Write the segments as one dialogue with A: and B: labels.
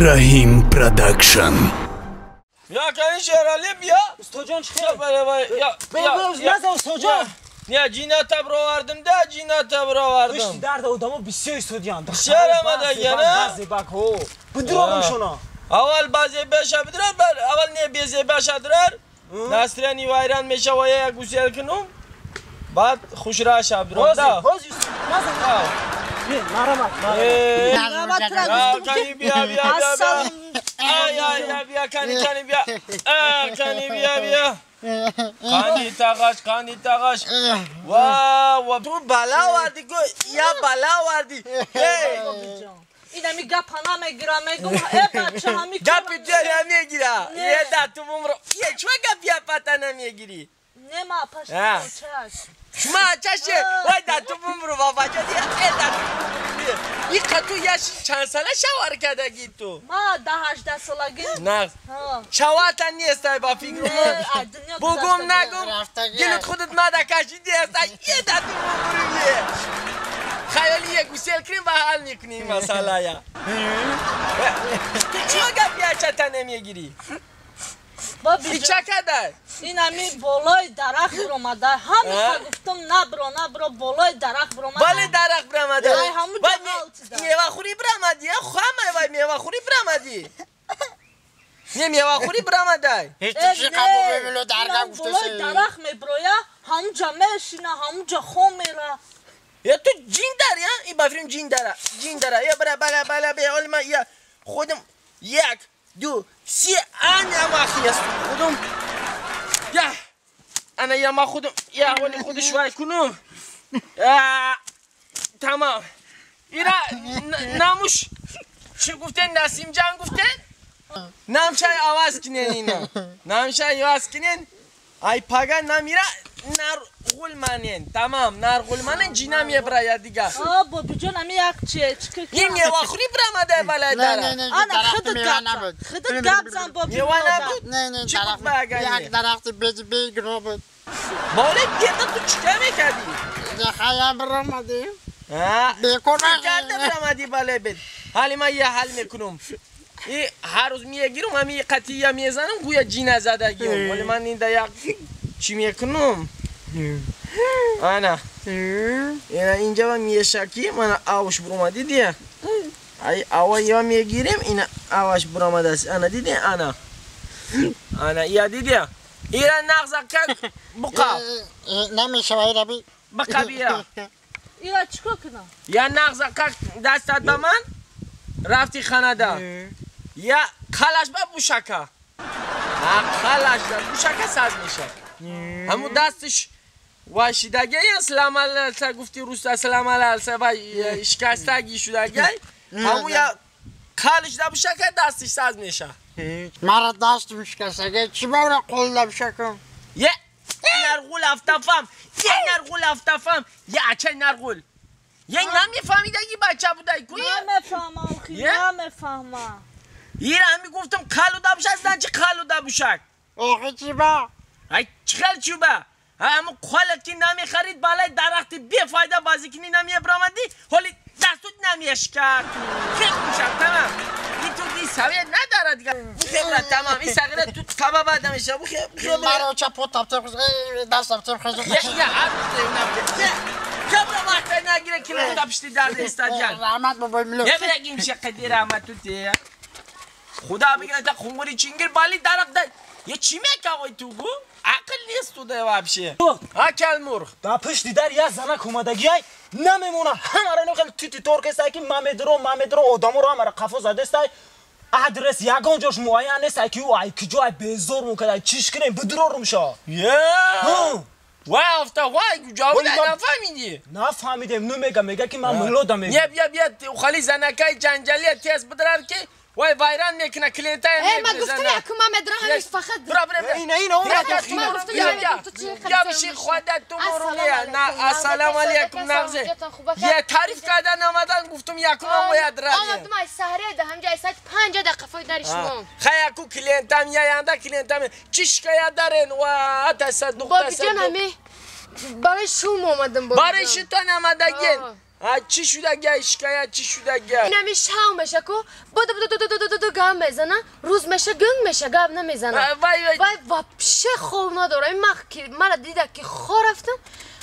A: Rahim Production.
B: Ya kani Şerali ya.
C: Ustacan çıkıyor.
B: Ya
C: ya ustacan.
B: Ya cinata bro vardım da cinata bro vardım.
C: Пушти дарда одамо бисёр истодиянд.
B: Бисёр омадагиян, а?
C: Баъзе бак ҳо. Бидурорум шуно.
B: Аввал баъзе беша бидурар, баъд аввал не безе беша дурар. Насрани вайран мешава я гусел кунум. Баъд хушра шаб дурар да.
C: Ҳози назан. Не, марамат, марамат.
B: Ya kani biya biya biya biya. Ay ay ay biya kani kani biya. Kani biya biya. Kani taqash kani taqash. Va va tu bala vardi go ya bala vardi. Hey.
D: Инами гапа намегира, мегум, э бача ҳами
B: Гапи ту намегира. Е да ту бумро. Е чва гап я пата намегири?
D: Нема пашти чаш.
B: Шума чаше. Вай да ту бумро ва бача ди е да ту бумро. И қату яш чанд сала шавар кадаги ту?
D: Ма 18 солаги.
B: На. Шавата нест ай ба фикру. Бугум нагум. Гилут худат мада кашиди аст. Е да ту бумро е. Хаёли як гусел кунем ва ҳал мекунем масъалая. Ту чиё гап ячата намегирӣ? Ча кадай?
D: Инами болои дарахт биромада. Ҳамиша гуфтум набро, набро, болои дарахт биромада.
B: Болои дарахт биромада. Мевахӯрӣ биромадӣ? Хамай вай мевахӯрӣ биромадӣ. Не мевахӯрӣ биромадай.
D: Болои дарахт мебироя, ҳамуҷа мешина, ҳамуҷа хом мера.
B: Я ту ҷин дари, а? И ба филм ҷин дара. Ҷин дара. Я бара бала бала бе олма я худам як ду се ана махист худам. Я ана я ма худам я вали худаш вай кунум. Тамом. Ира намуш чӣ гуфтен Насимҷан гуфтен? Намшай аваз кинен ина. Намшай аваз кинен. Ай пага намира нар ғулманен. Тамом, нар ғулманен ҷина мебрая дига.
D: А бобиҷон ами як чие чӣ
B: Ин мевахӯрӣ бирамада балай дара.
D: Ана худат гап. Худат гап зан боби.
B: Мева набуд?
E: Не, не,
B: Чӣ буд ба
E: як дарахти беҷи бегиро буд.
B: Боле гирда ту чӣ кар мекардӣ?
E: Хаям биромадем.
B: Бекор карда биромадӣ бале бед. Ҳали ман я ҳал мекунам. И ҳар рӯз мегирам ҳами қатия мезанам гӯя ҷина задагиам. Вале ман инда як чӣ мекунам? Ана. Ина инҷа ва мешакӣ мана авш биромад дидӣ? Ай ава я мегирем ина аваш биромадааст. Ана дидӣ? Ана. Ана я дидӣ? Ира нағза как буқа.
E: Намешава ира би.
B: Буқа бия.
D: Ира чӣ кор кунам?
B: Я нағза как дастат ба ман рафти ханада. Я қалаш ба бушака. Қалаш да бушака саз мешад. Ҳамун дастиш вайшидагай сламалса гуфти руса сламалса вай шикастагӣ шудагай. Ҳамун я қалиш да бушака дастиш саз меша.
E: Мара дастим шикастагай чӣ бора қолда бушакам?
B: Е нарғул афтафам, е нарғул афтафам, е ачай нарғул. Е намефаҳмидаги бача будай ку?
D: Намефаҳмам, намефаҳмам.
B: Ира ҳами гуфтам қалуда бушак, значи қалуда бушак.
E: Охи чӣ ба?
B: Ай чӣ хел чӣ ба? Ҳамун қолат ки намехарид балаи дарахти бефоида бозӣ кунӣ намебиромадӣ, ҳоли дастут намешкад. Хел бушак, тамам. И ту ди савия надорад дига. Бухебра тамам. И сағира ту каба бада меша. Бухебра.
E: Маро чапо таптеп дастам теп хезу.
B: Я я Кабра вақта нагира ки худа пишти дарда истадян.
E: Раҳмат бобои мило.
B: Я бирагим чақади раҳмат ту те. Худа бигира та хунгури чингир бали дарахта. Я чӣ мекавой ту гу? Ақл нест туда вообще. А калмурғ.
C: Да пушти дар як занак омадагиай намемона. Ҳамаро ино хеле тити тор кестай ки мамедро мамедро одаморо ҳамаро қафо задестай. Адрес ягон ҷош муайян нестай ки ӯ ай киҷо ай безор мукардай чиш кунем бидурорум шо.
B: Е. Вай афта вай ҷавоб нафаҳмидӣ?
C: Нафаҳмидем ну мега ки ман милода мега.
B: Не бия бия хали занакай ҷанҷалия тез бидарар ки вай вайран мекуна клиентая.
F: Э ма гуфтам якум ма медрам ҳамиш фақат.
B: Бира бира бира.
C: Ина ина
F: ма гуфтам я ту чӣ
B: Я биши хода ту мурумия на ассалому алайкум нағзе. Я таъриф кардан омадан гуфтум якум ма бояд равем.
F: Омадам ай саҳре да ҳамҷа ай соат 5 дақиқа фои дари шумо.
B: Хай яку клиентам яянда клиентам чӣ шикоят дарен ва тасаддуқ
F: Бобиҷон ҳами барои шум омадам бобиҷон.
B: Барои шутон омадагин. Чӣ шудага шикоят чӣ шудага?
F: Инами шав меша ку буду буду ду ду ду ду гап мезана, рӯз меша гунг меша гап намезана. Вай вообще хов надора. Мара дида ки хо рафтам,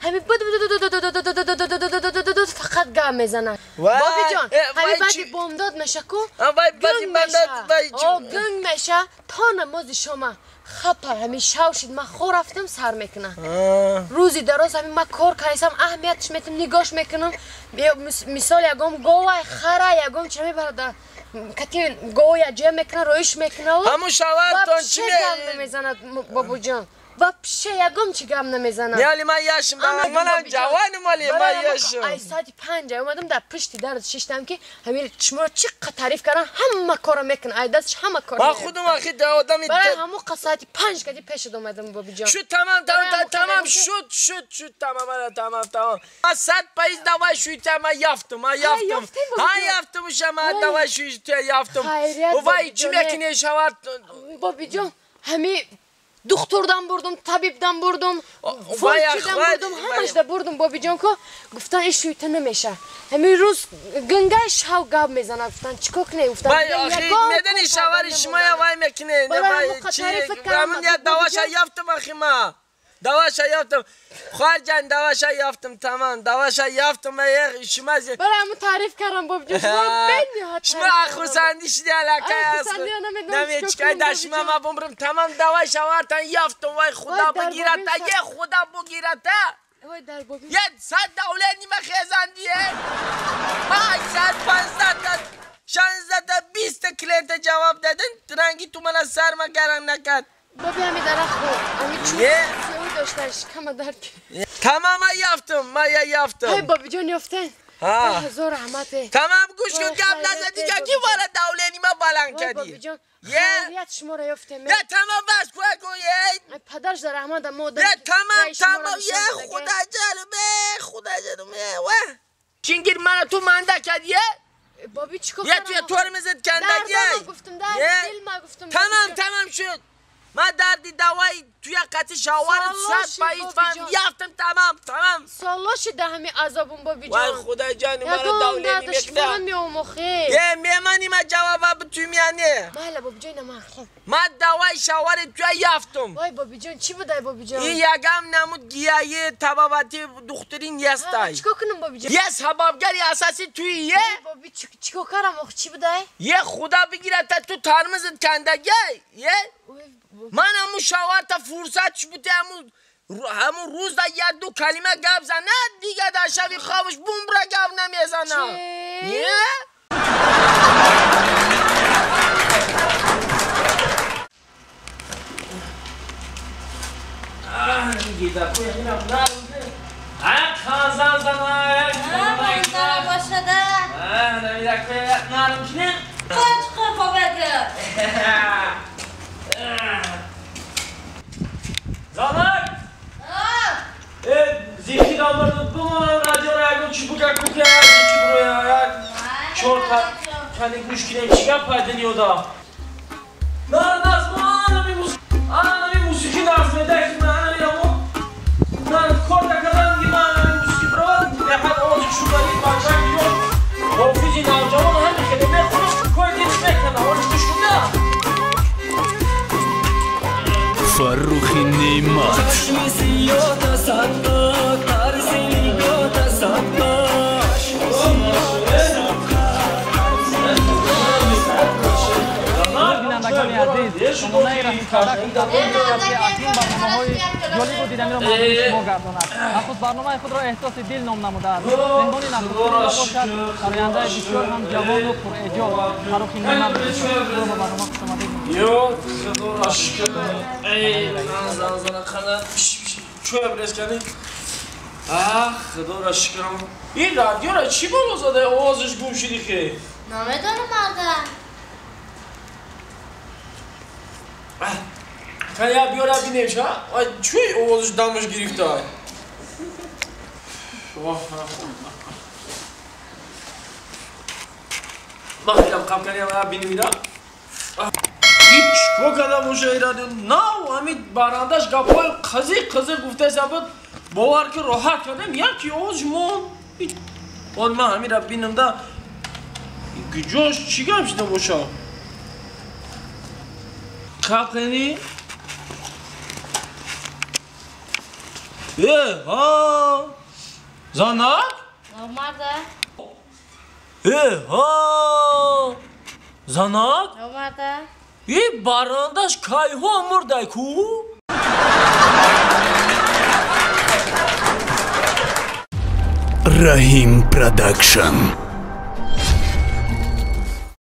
F: ҳами буду буду ду ду ду ду ду ду ду ду ду ду ду ду фақат гап мезана. Бобиҷон, ҳами баъди бомдод меша ку гунг меша. Гунг меша то намози шома. Хапа ҳами шав шид, ман хо рафтам сар мекунам. Рӯзи дароз ҳами ман кор кардам, аҳамиятш метам, нигоҳш мекунам. Мисол ягом говай, хара, ягом ча мебарад, кати говая ҷоя мекунам, роиш мекунам.
B: Ҳамун шавартон чӣ
F: гап намезанад, бобоҷон? Вообще ягом чӣ гап намезанад.
B: Не, али ман яшм, манам ҷавонам, али ман яшм.
F: Ай соати 5 омадам дар пушти дар шиштам ки ҳамин шуморо чӣ қадр таъриф кардам, ҳама корро мекунад, ай дастш ҳама кор.
B: Ман худам ахи одами
F: барои ҳамон қа соати 5 кади пешад омадам, бобиҷон.
B: Шуд, тамам, тамам, тамам, шуд, шуд, шуд, тамам, ана тамам, тамам. Ман 100% давай шуйта, ман яфтам, ман яфтам. Ҳа, яфтам уша, ман давай шуйта яфтам. Вай чӣ мекунӣ шавар?
F: Бобиҷон, ҳами духтурдан бурдум, табибдан бурдум, фолчидан бурдум, ҳамашда бурдум, бобиҷон ку гуфтан ин шуйта намеша. Ҳамин рӯз гунгай шав гап мезанад, гуфтан чӣ кор кунем, гуфтан.
B: Вай охи медани шавари шумоя вай мекунед. Вай чӣ? Даваша яфтам ахи ма. Даваша яфтам. Хоҳарҷан, даваша яфтам, тамам. Даваша яфтам, шума
F: барои ҳамун таъриф кардам, бобиҷон. Шумо бениҳоят
B: шумо хурсандӣ шуди аллакай. Намечикай дар шума ма бумрам. Тамам, давай шавартан яфтам. Вай худо бигирата, е худо бигирата. Е сад давлет нима хезандие. Ма сад 15 та 16 та 20 та клиента ҷавоб дадин. Ранги ту мана сарма гаранг накард.
F: Боби ҳами дарахт бу, ҳами чӯб сиёҳӣ дошта, шикама дард.
B: Тамам, ман яфтам, ман яфтам.
F: Ҳай бобиҷон, ёфтен? Ҳазор раҳмат.
B: Тамам, гӯш кун, гап наза дига ки вара давлени ма баланд кардӣ.
F: Бобиҷон, хайрият шуморо ёфтем.
B: Не, тамам, бас кун, е.
F: Падарш дар раҳмат, мо одам.
B: Не, тамам, тамам, е худо ҷалм, е худо ҷалм, е ва. Чингир мана ту манда кардӣ, е?
F: Боби чӣ кор
B: кардам? Е ту тормозат кандагӣ.
F: Дардама гуфтам, дарди дилма гуфтам.
B: Тамам, тамам шуд. Ман дарди давай туя қати шаварат 100% фаҳм яфтам, тамам, тамам.
F: Соло шида ҳами азобум, бобиҷон.
B: Вай худоҷон, мара давлени мекда.
F: Меомохе.
B: Е мемани ма ҷавоба битум я не.
F: Майла бобиҷон, ина ман хоб.
B: Ман давай шавари туя яфтам.
F: Вай бобиҷон, чӣ будай бобиҷон?
B: И ягам намуд гияи табабати духтурин ястай.
F: Чӣ кор кунам бобиҷон?
B: Е сабабгари асаси туи е?
F: Боби чӣ кор карам ох, чӣ будай?
B: Е худо бигирата ту тармизит кандагай, е? Ман ҳамун шаварта фурсат буд, ҳамун рӯз да як ду калима гап занад, дига дар шави хобаш бумбра гап намезанад. Е?
C: Занак! Зики дамбард бумонам радиоро ягон чӣ бука кука зики буроя як чор кани гӯш кинем чӣ гап пайда ниёда. На назмо анами мусиқӣ дарс меда ки ман анамо ман кор накардам ки ман анами мусиқӣ бировад беҳад овози шудаи бачак ё ҳофизи навҷавон ҳами хеле мехонад кори дилш мекунад оли гӯш кунда.
A: Фаррухи Неъмат.
G: Бинандагони азиз, шумонаи рафиқаи барномаҳои ҷолибу диданиро мавриди шумо гардонад. Нахуст барномаи худро эҳсоси дил ном намудааст. Меҳмони нахустинро бошад сарояндаи бисёр ҳам ҷавону пурэҷод Фаррухи Неъмат. Шуморо ба барнома хушомадед.
B: Ё худоро шукр. Эй, зан қана чӯя брез кардӣ. Ах, худоро шукр. Ин радиоро чӣ боло зада овозаш гум шуди хе?
H: Намедонам ага.
B: Кая биёра бинем ша? Ай чӯй овозаш дамаш гирифта. Махилам қапканиам бинем ира. Ҳеҷ кор карда боша ира нав ҳамин барандаш гапҳои қазиқ қазиқ гуфтаеса буд, бовар ки роҳат кардем, яки овозш монд. Он ман ҳамира бинам да гиҷош чӣ гап шида боша? Қақини? Э, ҳа! Занак?
H: Омада.
B: Э, ҳа! Занак?
H: Омада.
B: И барандаш кайҳо мурдай ку?
A: Раҳим Продакшн.